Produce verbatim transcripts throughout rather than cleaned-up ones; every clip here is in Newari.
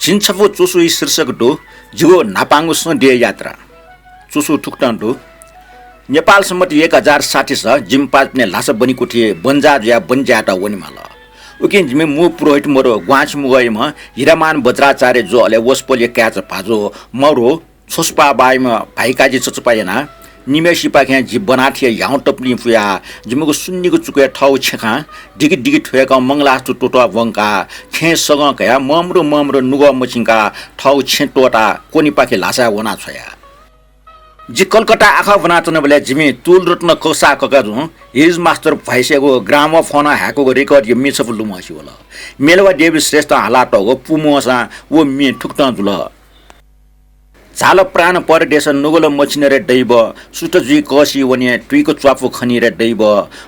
झिंछपु च्वसुइ शीर्षक दु, जिगु न्हापांगु सँ देय् यात्रा। च्वसु थुकथं दु। नेपाल सम्बत एक हजार साठी स जिमि पासापिनि ल्हासा बनिकुथि बन्जा जुयाः बन्जायेत वनेमाल। उकिं जिमि मू पुरोहित मरु ग्वांछिमुगःयाम्ह हिरामान वज्राचार्य जु, अले वसपोलया काय्‌चा भाजु मरु छ्वसुपा बाःयाम्ह भाइकाजी चचपा यानाः निम्हय्‌सिपाखें जि ब्वनाः थें ह्याउँ तपुलिं पुयाः जिमिगु सुन्निगु चुकय् थःगु छेँखां दिगि दिगि थ्वय्‌कं मंगलास्तु त्वःत्वः ब्वंकाः छेँय् सगं कयाः ममरु ममरु नुगः मछिंकाः थःगु छेँ त्वःताः कोनिपाखे ल्हासाय् वनाछ्वया। जि कलकत्ता आखः ब्वनाच्वनाबलय् जिमि तुलरत्न कसाः ककाजुं हिज मास्टर भ्वाइसयागु ग्रामोफोनं हाय्‌कूगु रेकर्डया म्ये छपु लुमंसे वल। मेलवा देवी श्रेष्ठं हालातःगु पूमवंसां व म्ये थुकथं जुल। झाल प्राण परदेश नुगल मछिन रे दैव, सुथ जुइ कःसि वने तुइक च्वापु खनी रे दैव,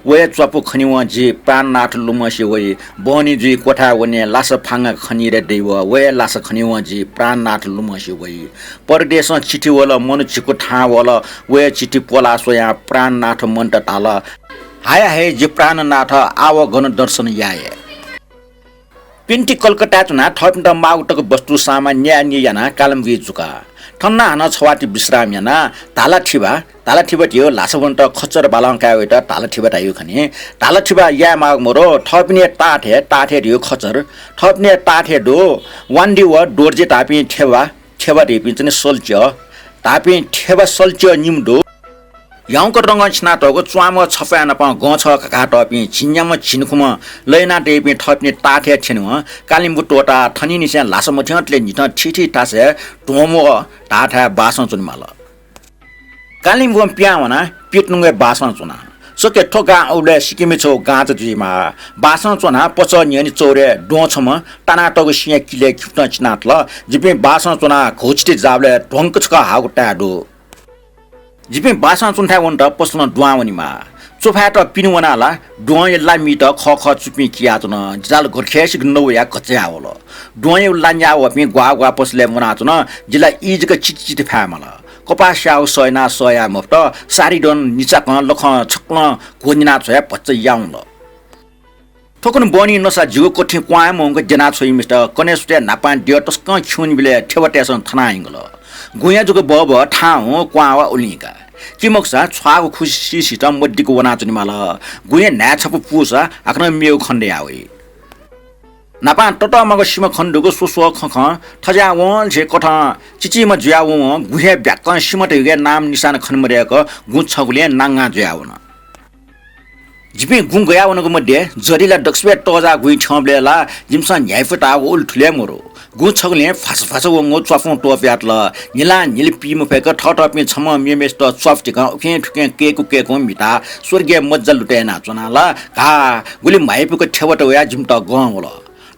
व हे च्वापु खनिवं जि प्राणनाथ लुमंसे वइ, बहनी जुइ क्वथाय् वने लासा फांगा खनी रे दैव, व हे लासा खनिवं जि प्राणनाथ लुमंसे वइ। परदेशं चिठी वल, मनू झिकु थाहां वल, व हे चिठी पोलाः स्वयाः प्राणनाथ मनूत धाल, हाय हाय जि प्राणनाथ, आव गन दर्शन याये। पिन्ति कलकत्ताय् च्वनाः थःपिन्त माःगु तक वस्तु सामान न्यायेनि यानाः कालिम्पोङय् जुका। थन नं हानं छवाति विश्राम यानाः धालाथिबा, धालाथिबा धयो ल्हासावन्त खच्चर बालं काय् वइत धालाथिबा धाइगु खनी। धालाथिबा याये माःगु मरु, थःपिनि ताःथय्, ताःथय् धयो खच्चर, थःपिनि ताःथय् दु, वान्दी व दोर्जे धाःपिं थेबा, थेबा धइपिं चाहिँ सल्च्य, धाःपिं थेबा सल्च्य निम्ह दु। याउँक रंगं छिनातःगु च्वांम्ह छपया नाप गंछः घाघा तःपिं झिंन्याम्ह झिंखुम्ह लयना तइपिं थःपिनि ताःथय् थ्यनेवं कालिम्पोङ त्वःताः थनिंनिसें ल्हासा मथ्यंतले न्हिथं थीथी थासय् ध्वंम्ह धाःथाय् बासं च्वनेमाल। कालिम्पोङ पिहां वनाः पितनुंगय् बासं च्वना। सके थ्व गां अबलय् सिक्किमय् छगू गांचा जुइमाः। बासं च्वनाः पचः न्ह्यःने चौरय् द्वहं छम्ह तानातःगु सिँया किलय् खिउँतं चिनातल। जिपिं बासं च्वनाः घौचिति जाःबलय् ध्वंक छकः हाःगु ताये दु। जिपिं बासं च्वनेथाय् वनेत पसलं दुहां वनेमाः। च्वफाय्‌त पिने वनाः ला द्वहंया ला मीत खः खः चुपिं कियाच्वन। जि ला गथेसिक नवया घचया वल। द्वहंया ला न्याः वःपिं ग्वाः ग्वाः पसलय् मुनाच्वन। जि ला ई जक चितिचिति फायेमाल। कपाः स्याःगु सः यानाः सः याये मफुत। सारिदन निचाकं लखं छकलं घ्वनिना छ्वयाः भचा याउँल। थुकुन्हु बहनी नसा जिगु कथिं क्वहां मवंक द्यनाछ्वइम्हसित कन्हय् सुथय् न्हापां द्यः तसकं खिउँनिबलय् थेबातय्‌सं थनाः हिंगल। गुँया जक बहबह थाहां हुँ क्वहां वा उलिं का। कि मखुसा छ्वाःगु खुसि सीसित मदिक्क वनाच्वनेमाल। गुँया न्हाय् छपु पूसा हाकनं मेगु खँ दयावइ। न्हापां ततःमागु सिमा खने दुगु स्वस्वः खँ खं थज्याःवंनिसें कथं चिचीम्ह जुयावंवं गुँया ब्याक्कं सिमा धइगु नाम निसान खने मदय्‌क गुँ छगुलिं नांगां जुयावन। जिपिं गुँ गयावनागु मध्ये जरि ला दक्वसिबय् तःजाः गुँइ थ्यंबलय् ला जिमिसं न्ह्याइपुताः व उलि थुले मरु। गुँ छगुलिं फासा फासा वंगु च्वापुं त्वपुयातल। न्हिलां न्हिलि पीमफय्‌क थःथःपिं छम्हं मेम्हय्‌सित च्वापु धिकं उखें थुखें कय्‌कू कय्‌कुं म्हिताः स्वर्गीय मज्जा लुतय् यानाच्वना ला का। गुलि म्हाइपुक थेबात वयाः जिमित गं वल।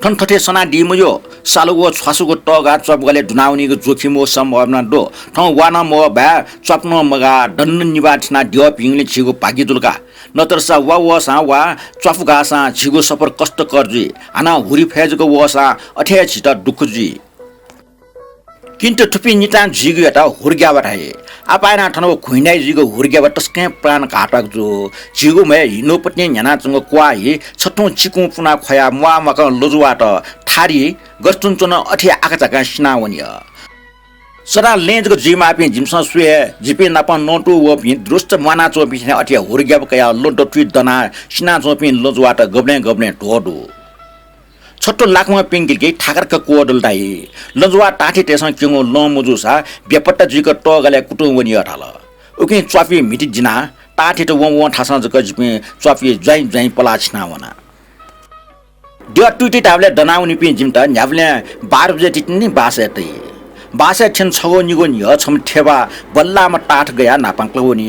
थन थथे सनादी मज्यू। सालु व छ्वासुगु तःगाः च्वापुगालय् दुनावनीगु जोखिम व सम्भावना दु। थौं वा नं मवः बाय्, च्वापु नं मगाः, दण्ड निभाः थिनाः द्यः भिंगुलिं झीगु भाग्य जुल का। नतरसा वा वःसां वा, च्वापु गाःसां झीगु सफर कष्टकर जुइ। हानं हुरि फय् जक वःसां अथे हे झीत दुःख जुइ। किन्तु थुपिं नितां जुइगुयात हुरग्याबा धाइ। आपाय्‌नं थन व घुइँडाइ जुइगु हुरग्याबा तसकं प्राणघातक जू। झीगु म्हय् हिन्हुपतिं न्ह्यानाच्वंगु क्वाः हि छथुं चिकुं पुनाः ख्वयाः म्वाःम्वाकं लजुवात थारि गथेच्वन अथे आकाझाकां सिनावनी। सदां लँय् जक जुइमाःपिं जिमिसं स्वये हे जिपिं नाप नतुं वःपिं दुरुस्त म्वानाच्वंपिं थें अथे हुरग्याबा कयाः लँ दथुइ दनाः सिनाच्वंपिं लजुवात गबलें गबलें ध्वः दु। छथु लाखम्ह पिंकिलकी थाकरक क्वदल धाइ। लँजुवा ताःथितय्‌सं क्यंगु लँ मजूसा बेपत्ता जुइक तःगालय् कुतुं वनी धाल। उकिं च्वापुइ म्हिति दिनाः ताःथित वं वं थासं जक जिपिं च्वापुइ ज्वाइँ ज्वाइँ पलाः छिनावना। द्यः तुइतुइ धाःबलय् दनावनीपिं जिमित न्ह्याबलें बाह्र बजे तितिं बासय् तइ। बासय् थ्यन छगू निगू न्ह्यः छम्ह थेबा बल्लाःम्ह ताःथ गयाः न्हापांक्ल वनी।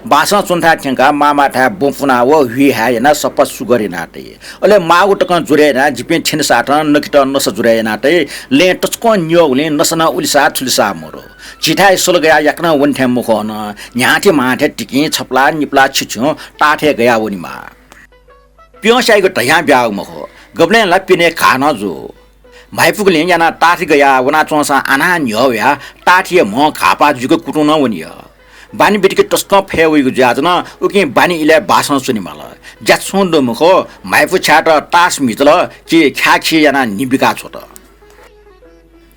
बासं च्वनेथाय् थ्यंकाः माःमाःथाय् ब्वँ पुनाः व हुइहाय् यानाः सफा सुग्घर यानातइ। अले माःगु तकं ज्वरय् यानाः जिपिं थ्यनेसाथं नखित नसा ज्वरय् यानातइ। लँय् तसकं न्यःगुलिं नसा नं उलिसा थुलिसा मरु। झीथाय् सल गयाः याकनं वने थें मखु, अन न्ह्याथे म्हाथे तिकिं छपला निपला छिछ्युं ताःथय् गयाः वनेमाः। प्यंस्याइगु धयां ब्याः मखु, गबलें ला प्यने घाः नं जू। म्हाइपुगुलिं यानाः ताःथि गयाः वनाच्वंसां आन्हां न्ह्यः वयाः ताःथिया म्ह घाःपाः जुइक कुतुं नं वनी। बानी बितिके तसकं फय् वइगु जुयाच्वन। उकिं बानी इलय् बासं च्वनेमाल। ज्या छुं दु मखु, म्हाइपु छायेत तास म्हितल कि ख्याःखी यानाः नि बिका छ्वत।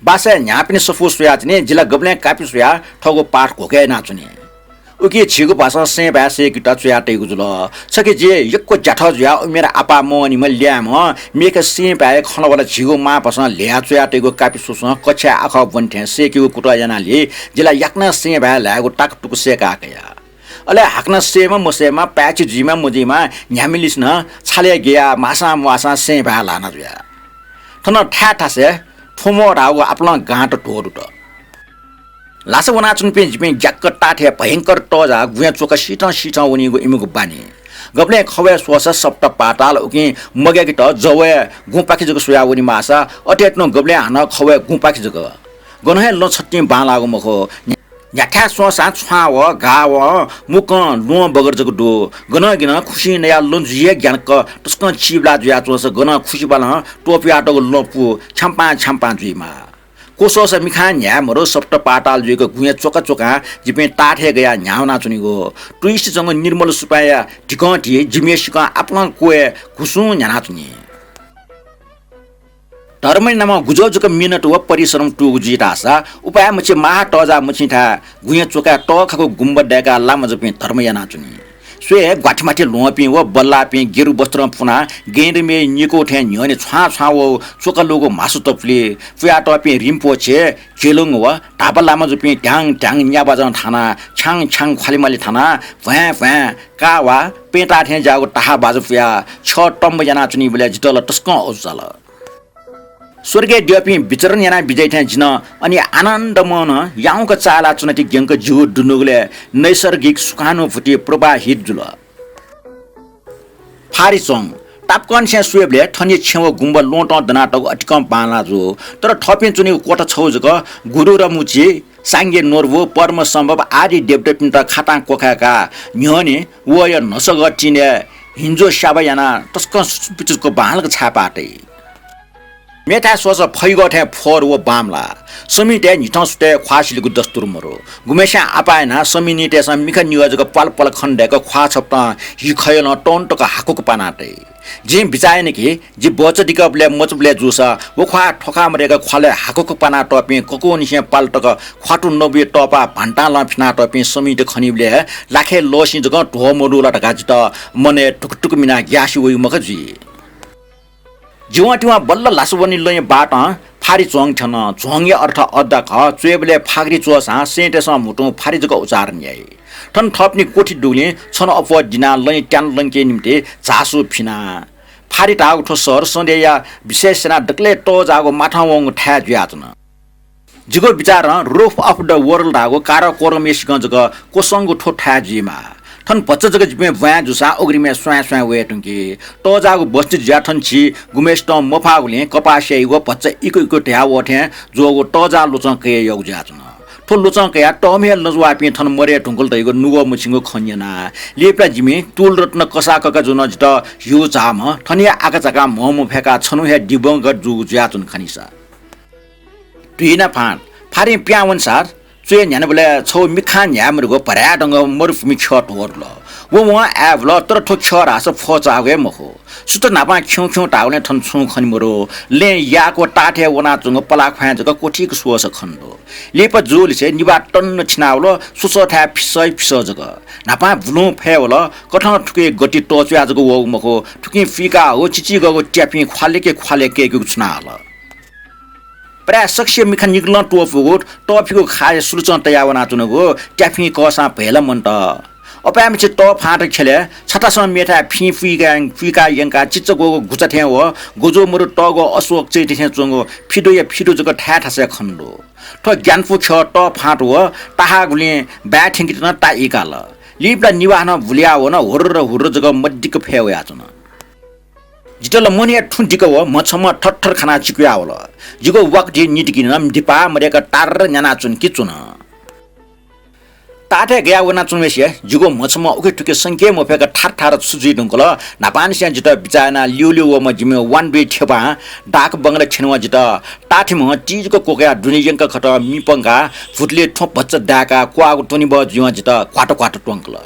बासाय् न्ह्याःपिनि सफू स्वयाच्वनी, जि ला गबलें कापि स्वयाः थःगु पाठ घोके यानाच्वनी। उकी झीगु भाषां सें भाय् सय्‌केत च्वयातयागु जुल। छखे जि यक्व ज्याथः जुयाः उमेर आपाः मवनीम्ह ल्याय्म्ह मेखे सें भाय् खँ ल्हाःबलय् झीगु मांभाषां ल्ह्यया च्वयातयागु कापि स्वस्वं कक्षाय् आखः ब्वने थें सय्‌केगु कुतः यानाः ल्हि जि ला याकनं सें भाय् ल्हायेगु ताकतुक सय्‌का कया। अले हाकनं सयेमा मसयेमा, पाय्‌छि जुइमा मजुइमा, न्ह्याम्हलिसिनं छालय् ग्ययाः म्वाःसां म्वाःसां सें भाय् ल्हाना जुया। थन थाय् थासय् थ्वम्वः धाःगु आपालं गां ध्वदुत। लासा वनाच्वंपिं जिपिं ग्याक्क ताःथें भयंकर तःजाः गुँया च्वका सिथं सिथं वनीगु इमिगु बानी। गबलें खवय् स्वःसा सप्त पाताल उकिं मग्याकेत जवय् गुँपाखे जक स्वया वनेमाःसा अथे तुं गबलें हानं खवय् गुँपाखे जक। गनं हे लँ छतिं बांलाःगु मखु। न्ह्याथाय् स्वःसां छ्वां व गाः व मुक्कं ल्वहं बगर जक दु। गनं गिनं खुसिं नयाः लँ जुइ हे ग्यानाक तसकं चिब्ला जुयाच्वंसा गनं खुसिबालं त्वपुयातःगु लँ पु छ्याम्पां छ्याम्पां जुइमाः। क्वस्वःसा मिखां न्ह्याये मरु सप्त पाताल जुइक गुँया च्वका च्वकां जिपिं ताःथें गयाः न्ह्यावनाच्वनीगु। तुइसे च्वंगु निर्मल सुपाँया धिकं धी जिमिसिकं आपालं क्वय् घुसुं न्ह्यानाच्वनी। धर्मया नामं गुजः जक मिनत व परिश्रम तूगु जुइ धाःसा उपाय मछि माहा तःजाःम्हसिथाय् गुँया च्वकाय् तःखाःगु गुम्बद दय्‌काः लामा जूपिं धर्म यानाच्वनी। स्वये ग्वाथिमाथि ल्वहंपिं व बल्लाःपिं गेरु वस्त्रं पुनाः गेंदमय् निको थें न्ह्यःने छ्वां छ्वां वःगु च्वका लूगु म्हासु तपुलि पुयातःपिं रिम्पोछे, झिलुङ व धापा लामा जूपिं ढ्याङ ढ्याङ न्याबाजं थानाः छ्याङ छ्याङ ख्वालिमालि थानाः भ्वाँय् भ्वाँय् काः वा पेंता थें ज्याःगु ताहा बाजु पुयाः छ्यः तम्ब यानाच्वनीबलय् जितः ला तसकं अजू चाल। स्वर्गय् द्यःपिं विचरण याना बिज्याइ थें जिं अन आनन्द मनं याउँक चाःहिलाच्वनाति ग्यंक जिगु दुनुगलय् नैसर्गिक सुखानुभूति प्रवाहित जुल। फारि च्वं। तापाकंनिसें स्वयेबलय् थनया छेँ व गुम्बद ल्वहंतं दनातःगु अतिकं बांलाः जू। तर थःपिं च्वनीगु क्वथा छगू जक गुरु रमुचि, सांगे नोर्बु, पद्म सम्भव आदि देवदेवपिन्त खातां क्वखाय्काः न्ह्यःने वया न्हसगः तिनय् हिन्जो स्याबा यानाः तसकं सुचुपिचुक बांलाक छाय्पाः तइ। मेथाय् स्वःसा फैगः थें फोहोर व बांमलाः। समितय् न्हिथं सुथय् ख्वाः सिलेगु दस्तुर मरु। गुम्हस्यां आपाः यानाः समिनितय्‌सं मिखा निगः जक प्वाल प्वाल खने दय्‌क ख्वाः छपतं हि खयलं तौं तक हाकुक पाना तइ। जिं बिचाः याना कि जि बचय् दिकःबलय् मचाबलय् जूसा व ख्वाः थ्वखाः मदय्‌क ख्वालय् हाकुक पानातःपिं ककूनिसें प्वाल तक ख्वातु नबुया तःपाः भान्तालं फिनातःपिं समित खनीबलय् लाखे लःसिं जकं ध्वः मदु ला धकाः जितः मनय् टुक टुक मिनाः ग्यासे वइगु मखा जुइ। जिवं तिवं बल्ल लासा वनी लँया बाटं फारि च्वंक थ्यन। च्वंगया अर्थ अड्डा खः। च्वयेबलय् फागरि च्वःसां सेंतय्‌सं म्हुतुं फारि जक उच्चारण याइ। थन थःपिनि क्वथि दुगुलिं छन अप्वः दिनाः लँया त्यान लंके निंतिं झासु फिना। फारि धाःगु थ्व शहर सधेंया विशेष यानाः दकलय् तःजाःगु माथं वंगु थाय् जुयाच्वन। जिगु बिचारं Roof of the World धाःगु काराकोरमया सिकं जक क्वसंगु थ्व थाय् जुइमाः। थन भचा जक जिपिं ब्वाँय् जूसां अग्रिमय् स्वाँय् स्वाँय् वये धुंकी। तःजाःगु बस्ती जुयाः थन झी गुम्हसितं मफाःगुलिं कपास याइगु व भचा इकु इकु धयावः थें ज्वःगु तःजाः ल्वचं कय् यःगु जुयाच्वन। थ्व ल्वचं कयाः तःम्ह हे लँजुवाःपिं थन मदये धुंकल धइगु नुगः मछिंगु खँ न्यना। लिपा जिमि तुलरत्न कसाः कका जुं नं जितः ह्यू झाःम्ह थन हे आकाझाकां म्ह मफय्काः छन्हु हे दिवंगत जूगु जुयाच्वन खनीसा। धुइना फाँट। फारिं पिहां वनेसां च्वय् न्ह्यानाबलय् छगू मिखां न्ह्याये मदुगु भराय् धंगः मरुभूमि ख्यः ध्वदुल। व वं आय्‌बुल, तर थ्व ख्यः धाःसा फ्वचाःगु हे मखु। सुथ न्हापां खिउँ खिउँ धाःगुलिं थन छुं खने मदु। लँय् याःगु ताःथें वनाच्वंगु पलाख्वाँय् जक क्वथिक स्वःसा खने दु। लिपा जूलिसे निभाः तन्न थिनावल, स्वसः थाय् फिसः फिसः जक। न्हापां बुलुं फय्‌वल, कथं थुकिया गति तःच्वयाः जक वःगु मखु, थुकिं पुइकाः हो चिचिगःगु त्याफिं ख्वालय्‌के ख्वालय् कय्‌केगु छुनाहल। प्रायः सकसिया मिखा निकलं त्वपुगु तःफिगु खाःया सुलुचं तयाः वनाच्वनागु त्याफिं कःसां भयला मन्त। अपाय्‌मछि तःफाँट ख्यलय् छथासं मेथाय् फिं पुइका, पुइकाः यंकाः चिचाग्वःगु गुचा थें व ग्वज्वः मरु तःग्वः अशोक चैत्य थें च्वंगु फिदुया फिदु जक थाय् थासय् खने दु। थ्व ग्यानापु ख्यः तःफाँट व ताहाःगुलिं बाय् थ्यंकेत नं ता इकाल। लिपा निभाः नं बुलुया वन, हुर्र हुर्र जक मदिक्क फय् वयाच्वन। जितः ला मनया थुं दिक्क व म्ह छम्ह थरथर खानाः चिकुया वल। जिगु वाकथि नितिकिं नं दिपाः मदय्‌क तार्र न्यानाच्वन कि च्वन। ताःथें गया वनाच्वंम्हसिया जिगु म्ह छम्ह उखे थुखे संके मफय्‌क थार थार छु जुइ धुंकल। न्हापांनिसें जितः बिचाः यानाः ल्यूल्यू वःम्ह जिमि वानबी थेपां डाक बंगला थ्यनेवं जितः ताःथिम्हं तिजक क्वकयाः दुने यंकाः खतं मि पंकाः भुतुलय् थ्वँ भचा दाय्‌काः क्वाःगु त्वनिबः जुइवं जितः क्वात क्वात त्वंकल।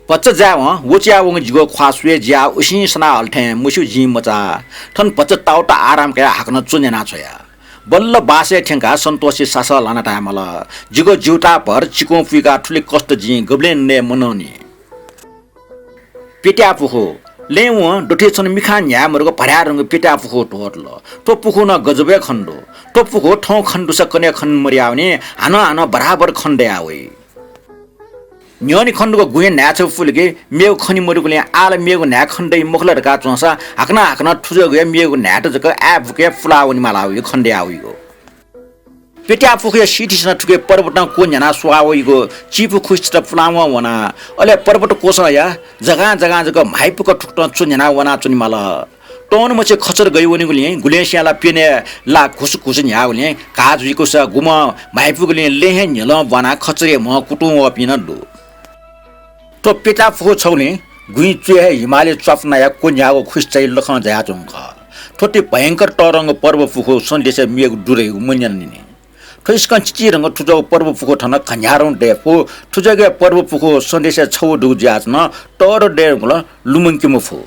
भचा जायेवं वचुया वंगु जिगु ख्वाः स्वये जियाः उसिं सना हल थें मस्यू जिं मचा। थन भचा ताउता आराम कयाः हाकनं च्वन्यना छ्वया। बल्ल बासय् थ्यंकाः सन्तोषी सासः लाना धायेमाल। जिगु ज्यूताभर चिकुं पुइकाः थुलि कष्ट जिं गबलें नये मनंनि। प्यत्याः पुखू, लँय् वं दथुइ छन्हु मिखां न्ह्याये मदुगु भर्यारंगु प्यत्याः पुखू त्वःतल। थ्व पुखू नं गजबय् खने दु। थ्व पुखू थौं खने दुसा कन्हय् खने मदयावनी, हानं हानं बराबर खने दयावइ। न्ह्यःने खने दुगु गुँया न्हाय् छगू पुल कि मेगु खने मदुगुलिं आः ला मेगु न्हाय् खने दइ मखु ला धकाः च्वंसा हाकनं हाकनं थुजःगुया मेगु न्हाय्‌त जक आय् बुकय् पुलाः वनेमालावइगु खने दयावइगु। प्यत्याः पुखूया सिथिसिनं थुके पर्वतं क्वन्ह्यानाः स्वाः वइगु चिपु खुसित पुलावं वना। अले पर्वत क्वसंया जगां जगां जक म्हाइपुक थुकथं च्वन्ह्यानाः वनाच्वनेमाल। तःन्हु मछि खच्चर गइ वनीगुलिं गुलेंसिया ला प्यन्हय् ला घुसुघुसु न्ह्याःगुलिं घाः जुइकूसा गुम्हं म्हाइपुगुलिं लँय् हे न्ह्यलं ब्वानाः खच्चरया म्ह कुतुं वःपिं नं दु। थ्व प्यत्याः पुखू छगुलिं गुँइ च्वय् हे हिमालय च्वापु नायाः क्वन्ह्याःगु खुसि चाहिँ लखं झायाच्वंगु खः। थ्व ति भयंकर तःधंगु पर्व पुखू सन्देशय् मेगु दु धइगु मन्यनानिनि। थ्वइस्कं चिचिधंगु थुजःगु पर्व पुखू थन घन्ह्यारं दये फु। थुजःगु पर्व पुखू सन्देशय् छगू दुगु जुयाच्वन, तःधं दयेधुंकलं लुमंके मफु।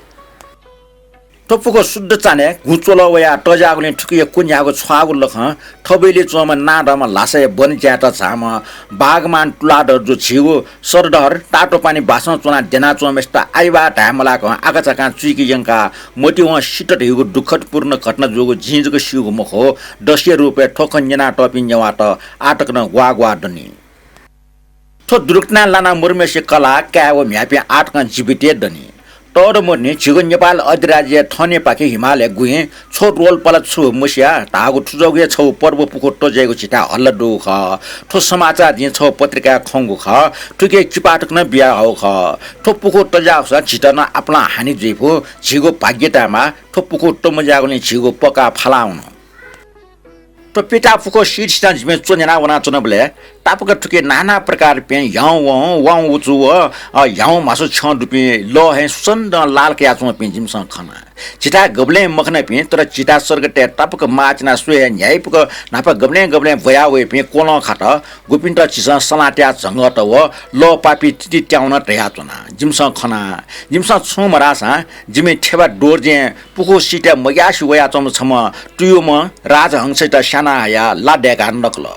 थ्व पुखू शुद्ध चान्हय् गुँ च्वलः वयाः तज्याःगुलिं थुकिया क्वन्ह्याःगु छ्वाःगु लखं थबइलय् च्वंम्ह नांदंम्ह ल्हासाया वन च्यायेत झाःम्ह बागमान तुलाधर जु झीगु सरदहर तातोपानी बासं च्वनाः द्यनाच्वंम्हय्‌सित आइबा धाये मलाकं आकाझाकां चुइके यंकाः मतिवं सित धइगु दुःखदपूर्ण घटना जूगु जिं जक स्यूगु मखु, दसया रूपय् थ्व खँ न्यनातःपिं नेवाःत आः तक नं ग्वाः ग्वाः दनि। थ्व दुर्घटनाय् लाना मदुम्हय्‌सिया कलाः, काय् व म्ह्याय्‌पिं आः तकं जीवित हे दनि। तःधं मदुनि, झीगु नेपाल अधिराज्यया थनयापाखे हिमालय् गुँइ छ्व रोल्पाला छु मसिया धाःगु थुजःगु हे छगू पर्व पुखू तज्याइगु झीथाय् हल्ला दुगु खः। थ्व समाचार जिं छगू पत्रिकाय् खंगु खः। थुकिया किपा तक नं बियाहःगु खः। थ्व पुखू तज्याःगुसा झीत नं आपालं हानि जुइफु। झीगु भाग्य तायेमाः, थ्व पुखू तमज्याःगुलिं झीगु पक्का फालाः वन। थ्व प्यत्याः पुखू सिथिसिनं जिपिं च्वन्ह्यानाः वनाच्वनाबलय् तापाक थुके नाना प्रकारपिं ह्याउँ वँ, वाउँ उचु व, अ, ह्याउँ म्हासु छ्यं दुपिं लः हँय् सुसन्दं लाल कयाच्वंपिं जिमिसं खना। झीथाय् गबलें मखनापिं, तर झीथाय् सर्गतय् तापाक माःचिनाः स्वये हे न्ह्याइपुक न्हापा गबलें गबलें ब्वया वइपिं क्वलं खात, गुपिन्त झीसं सलाँ तयाः झंगःत व लः पापी तिति त्याउन धयाच्वना। जिमिसं खना। जिमिसं छुं मधाःसां जिमि थेबा दोर्जें पुखू सिथय् मग्यासे वयाच्वंम्ह छम्ह तुयुम्ह राजहंसयात स्याना हयाः ला दय्‌काः नकल।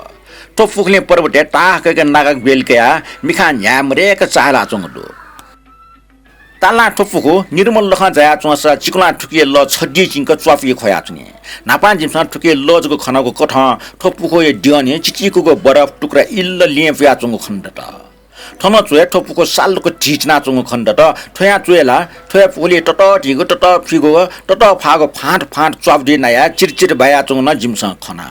थ्व पुखुलिं पर्वतय् ताहाकय्‌क नागा ग्वेलि कयाः मिखां न्ह्याये मदय्‌क चाःहिलाच्वंगु दु। तालां थ्व पुखू निर्मल लखं जायाच्वंसा चिकुलां थुकिया लः छदिचिंक च्वापुइ ख्वयाच्वनी। न्हापां जिमिसं थुकिया लः जक खनागु कथं थ्व पुखूया द्यःने चिचिकुगु बरफ टुक्रा इल्ल लिं पुयाच्वंगु खने दत। थन च्वय् थ्व पुखू साल्लुक ढिचिनाच्वंगु खने दत। थ्वयां च्वय् ला थ्वया पुखुलिइ ततःधिगु, ततःफिगु, ततःफाःगु फाँट फाँट च्वापुदि नायाः चिरचिर बायाच्वंगु नं जिमिसं खना।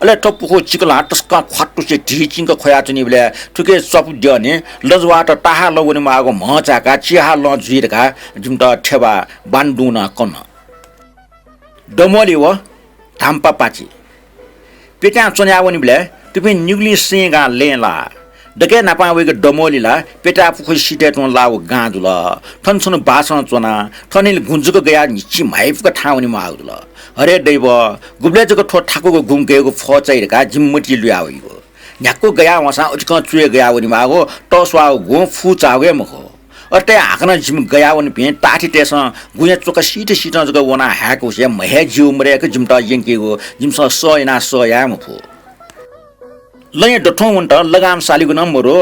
अले थ्व पुखू चिकुलां तसकं ख्वातुसे ढिचिंक ख्वयाच्वनीबलय् थुके च्वापु द्यःने लजवाःत ताहालं वनेमाःगु म्हं चाय्‌काः चिहालं जुइ धकाः जिमित थेबा बानदुं नं कन। दमोली व धाम्पा पाचि। प्यत्यां च्वन्ह्याः वनीबलय् थुपिं निगुलिं सेंगां लँय् लाः। दकलय् न्हापां वइगु दमोली ला प्यत्याः पुखू सिथय् तुं लाःगु गां जुल। थन छन्हु बासं च्वना। थन इलय् गुँ जक गयाः न्हिच्छि म्हाइपुक थाहां वनेमाःगु जुल। अरे दैव, गुबलय् जक थ्व थाकुगु गुँ गयेगु फः चाइ धकाः जिमि मतिइ लुया वइगु। न्ह्याक्व गयाः वंसां अतिकं च्वय् गयाः वनेमाःगु तःस्वाःगु गुँ फुचाःगु हे मखु। अथे तयाः हाकनं जिमि गयाः वनीपिं ताःथितय्‌सं गुँया च्वका सिथसिथं जक वनाः हाय्‌कूसे म्हय् ज्यू मदय्‌क जिमित यंकीगु जिमिसं सह यानाः सह याये मफु। लँय् दथुं वनेत लगाम सालीगु नं मदु।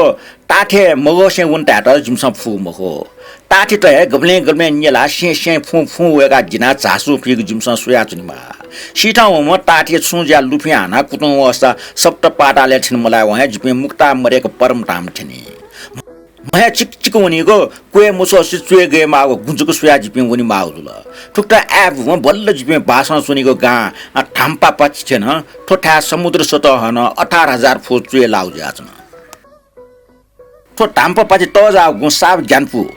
ताःथितय् मघःसें वनेत धायेत जिमिसं फुगु मखु। ताःथित हे गबलें गबलें न्यलाः सें सें फुं फुं वय्‌काः दिनाः झासु फुइगु जिमिसं स्वयाच्वनेमाः। सिथं वंम्ह ताःथिया छुं ज्या लुफिं हानाः कुतुं वःसा सप्त पातालय् थ्यने मलाय् वं हे जिपिं मुक्ता मदय्‌क परमधाम थ्यनी। म्हय् चिकचिक वनीगु, क्वय् मछ्वसे च्वय् गयेमाःगु गुँ जक स्वयाः जिपिं वनेमाःगु जुल। थुकथं आय्‌बुम्ह बल्ल जिपिं बासं च्वनीगु गां धाम्पा पाचि थ्यन। थ्व थाय् समुद्र सतहं अठार हजार फुट च्वय् लाःगु जुयाच्वन। थ्व धाम्पा पाचि तःजाःगु गुँ साप ग्यानापु।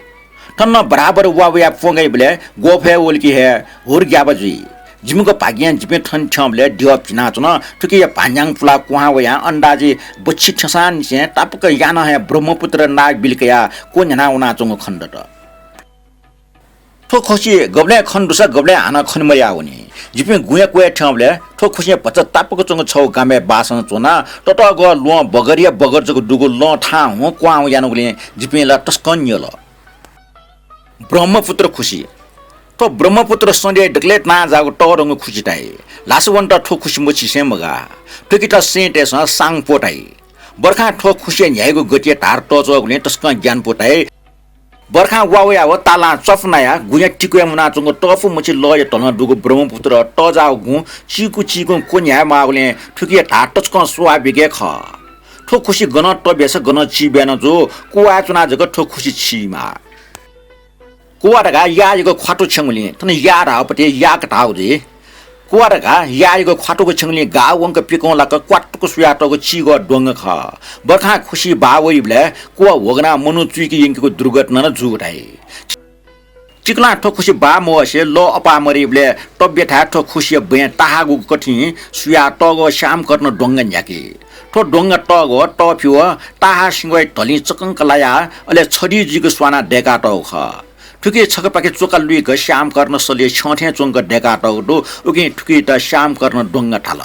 थन नं बराबर वा वयाः प्वंगइबलय् ग्वःफय् वल कि हे हुर ग्याबा जुइ। जिमिगु भाग्यं जिपिं थन थ्यंबलय् द्यः भिनाच्वन। थुकिया भान्यां पुलाः क्वहां वयाः अन्दाजी बच्छि थ्यंसांनिसें तापाक यानाः हे ब्रह्मपुत्र नाग बिल कयाः क्वन्ह्यानाः वनाच्वंगु खने दत। थ्व खुसि गबलें खने दुसा गबलें हानं खने मदयाः वनी। जिपिं गुँया क्वय् थ्यंबलय् थ्व खुसिं भचा तापाक च्वंगु छगू गामय् बासं च्वनाः ततःगः ल्वहं बगर हे बगर जक दुगु लँ थाहां हुं क्वहां हुं यानागुलिं जिपिं ला तसकं न्यल। ब्रह्मपुत्र खुसि। थ्व ब्रह्मपुत्र सँधय् दकलय् तनाजाःगु तःधंगु खुसि धाइ। ल्हासावन्त थ्व खुसि मछिसें मगाः। थुकित सेंतय्‌सं साङ्पो धाइ। बर्खां थ्व खुसिया न्ह्याइगु गतिया धार तःच्वःगुलिं तसकं ग्यानापु धाइ। बर्खां वा वयाः व तालां च्वापु नायाः गुँया तिकुया मुनाच्वंगु तःपु मछि लःया धलं दुगु ब्रह्मपुत्र तःजाःगु गुँ चीकु चीकुं क्व न्ह्याये माःगुलिं थुकिया धार तसकं स्वाभाविक हे खः। थ्व खुसि गनं तब्यासा गनं चिब्या नं जू, कुवाय् च्वनाः जक थ्व खुसि छीमाः। कुवा धकाः याःयागु ख्वातु छेंगुलिं, थन याः धाःगु पति याःक धाःगु जुइ। कुवा धकाः याःयागु ख्वातुगु छेंगुलिं गाः वंक पिकं लाक क्वातुक सुयातःगु चीगः द्वंग खः। बर्खां खुसि बाः वइबलय् कुवा ह्वगनाः मनू चुइके यंकेगु दुर्घटना नं जूगु धाइ। चिकलां थ्व खुसि बाः मवसे लः अपाः मदइबलय् तब्याथाय् थ्व खुसिया बँय् ताहाःगु कथिं सुयातःगु श्यामकर्ण द्वंग न्ह्याकी। थ्व द्वंग तःगः तःफिव ताहाः सिंग्वया धलिं चकंक लायाः अले छधी जुइक स्वानाः दय्कातःगु खः। थुकी छकःपाखे च्वका लुइक श्यामकर्ण सलय् छ्यं थें च्वंक दय्कातःगु दु, उकिं थुकित श्यामकर्ण द्वंग धाल।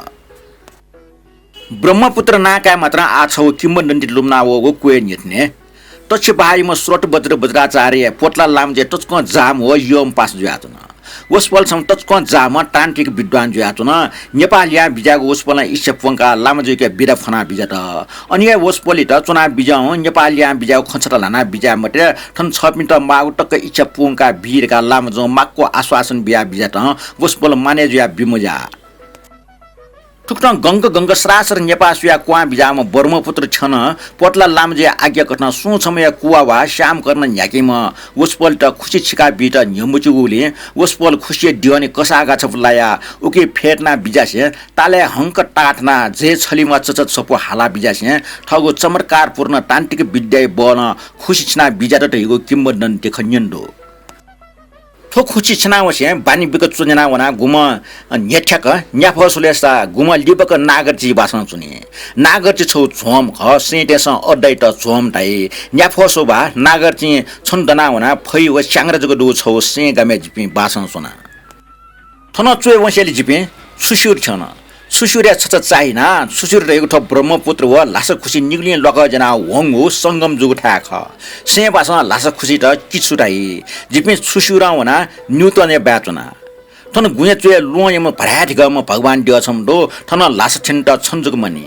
ब्रह्मपुत्र नां काये मात्रं आः छगू किंवदन्ती लुमना वःगु क्वय् न्ह्यथने। तच्छि बहाःयाम्ह स्रोत बज्र बज्राचार्य पोतला लामजय् तच्कं जाःम्ह व यःम्ह पासा जुयाच्वन। वसपोल छम्ह तच्कं जाःम्ह तान्त्रिक विद्वान जुयाच्वन। नेपाः लिहां बिज्याःगु वसपोलं इच्छा प्वंकाः लामजय्‌के बिदा फ्वना बिज्यात। अन हे वसपोलयात च्वना बिज्याहुँ नेपाः लिहां बिज्याःगु खँ छता ल्हाना बिज्याये मते, थन छःपिन्त माःगु तक इच्छा पूवंका बी धकाः लामजं माक्व आश्वासन बिया बिज्यातं वसपोल मानय् जुया बिमज्याः। थुकथं गंक गंक सरासर नेपाः सुयाः क्वहां बिज्याःम्ह ब्रह्मपुत्र छ्यनं पोतला लामजय् आज्ञा कथं सुं छम्हया कुवा वा श्यामकर्ण न्ह्याकीम्ह वसपोलयात खुसि छिका बीत न्ह्यमचिगुलिं वसपोल खुसिया द्यःने कसाःगा छपु लायाः उकी फ्यतुना बिज्यासें तालय् हंक ताःथनाः जय छलिमा चचा छपु हाला बिज्यासें थःगु चमत्कारपूर्ण तान्त्रिक विद्याया बलं खुसि छिना बिज्यात धइगु किंवदन्ती खँ न्यने दु। थ्व खुसि छिनावसें बानी बिक च्वन्यना वनाः गुम्ह न्ह्यथ्याक न्याफः स्वलेसा गुम्ह लिबक नागर्चि बासं च्वनी। नागर्चि छगू झ्वंम्ह खः, सेंतय्‌सं अड्डायात झ्वंम्ह धाइ। न्याफः स्वबा नागर्चिं छन्हु दना वनाः फै व च्याङ्ग्रा जक दुगु छगू सें गामय् जिपिं बासं च्वना। थन च्वय् वंसेंलि जिपिं छुस्युर थ्यन। छुस्युरय् छचा चाःहिनाः छुस्युर धइगु थ्व ब्रह्मपुत्र व ल्हासा खुसि निगुलिं ल्वाकः ज्यानाः वंगु संगम जूगु थाय् खः। सें बासं ल्हासा खुसित किछु धाइ। जिपिं छुस्युरं वनाः न्यूतनय् बाय् च्वना। थन गुँया च्वय् ल्वहंयाम्ह भराय् धिकःम्ह भगवान द्यः छम्ह दु, थन ल्हासा थ्यनेत छन्हु जक मनी।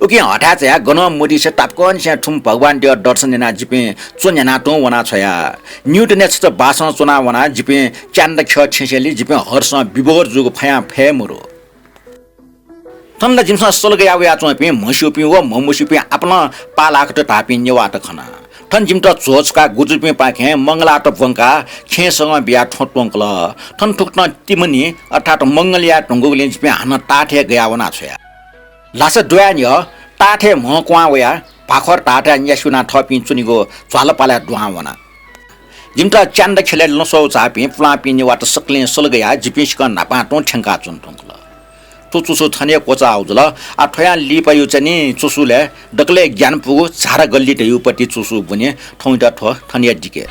उकिं हथाय् झायाः गनं मदिसे तापाकंनिसें थुम्ह भगवान द्यः दर्शन यानाः जिपिं च्वन्यना तुं वना छ्वया। न्यूतनय् छचा बासं च्वना वनाः जिपिं च्यान्दा ख्यः थ्यंसेंलि जिपिं हर्षं विभोर जूगु फयां फये मरु। थन ला जिमिसं सल गया वयाच्वंपिं म्हस्यूपिं व म्हमस्यूपिं आपालं पालाकत धाःपिं नेवाःत खना। थन जिमित झ्वःछुकाः गुजुपिंपाखें मंगलात ब्वंकाः खेँ सगं बियाः थ्वँ त्वंकल। थन थुकथं तिमनि अर्थात् मंगल याये धुंकूगुलिं जिपिं हानं ताःथय् गया वना छ्वया। ल्हासा दुहां न्ह्यः ताःथय् म्हं क्वहां वयाः भाखर धाःथाय् न्यासि वनाः थःपिं च्वनीगु झ्वालपालय् दुहां वना। जिमित च्यान्दा ख्यलय् लँ स्वः झाःपिं पुलांपिं नेवाःत सकलें सल गयाः जिपिं सिकं न्हापां तुं थ्यंकाच्वने धुंकल। थ्व चुसु थन हे क्वचाःगु जुल। आः थ्वयां लिपा यु चाहिँ नि चुसुलय् दकलय् ग्यानापुगु झारा गल्ली धयागु पति चुसु ब्वने। थौंयात थ्व थन हे दिके।